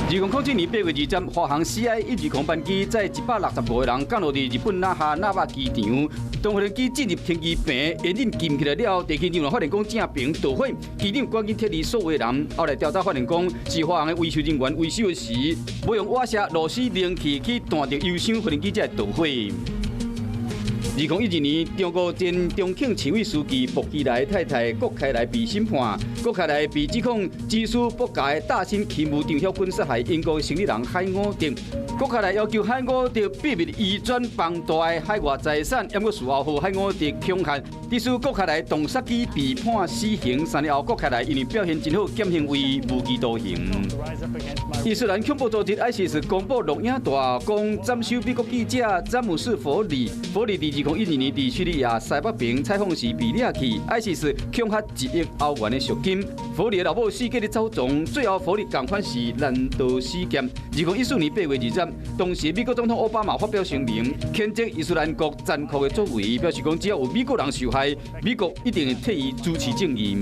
2007年8月20日，華航 CI 120班機載165個人降落佇日本那覇那霸機場。當飛機進入停機坪，煙引禁起來了後，地勤人員發現講正爿著火，機長趕緊撤離所有人。後來調查發現講是華航的維修人員維修時，無用瓦爍螺絲冷氣去斷著油箱，飛機才會著火。2012年，中國前重慶市委書記薄熙來太太郭開來被審判。郭開來被指控指使薄家的大新勤務張曉軍殺害英國生意人海伍德。郭開來要求海伍德秘密移轉龐大的海外財產，毋過事後予海伍德恐嚇，致使郭開來動殺機被判死刑。3年後，郭開來因為表現真好，減刑為無期徒刑。伊斯蘭恐怖組織 ISIS 公布錄影帶，講斬首美國記者詹姆斯·佛里。佛里佇2012年佇敘利亞西北邊採訪時被掠去，ISIS 恐嚇1億歐元的贖金。佛里的老母四界咧走傱，最後佛里仝款是難逃死劫。2014年8月20日，當時美國總統奧巴馬發表聲明，譴責伊斯蘭國殘酷的作為，表示講只要有美國人受害，美國一定會替伊主持正義。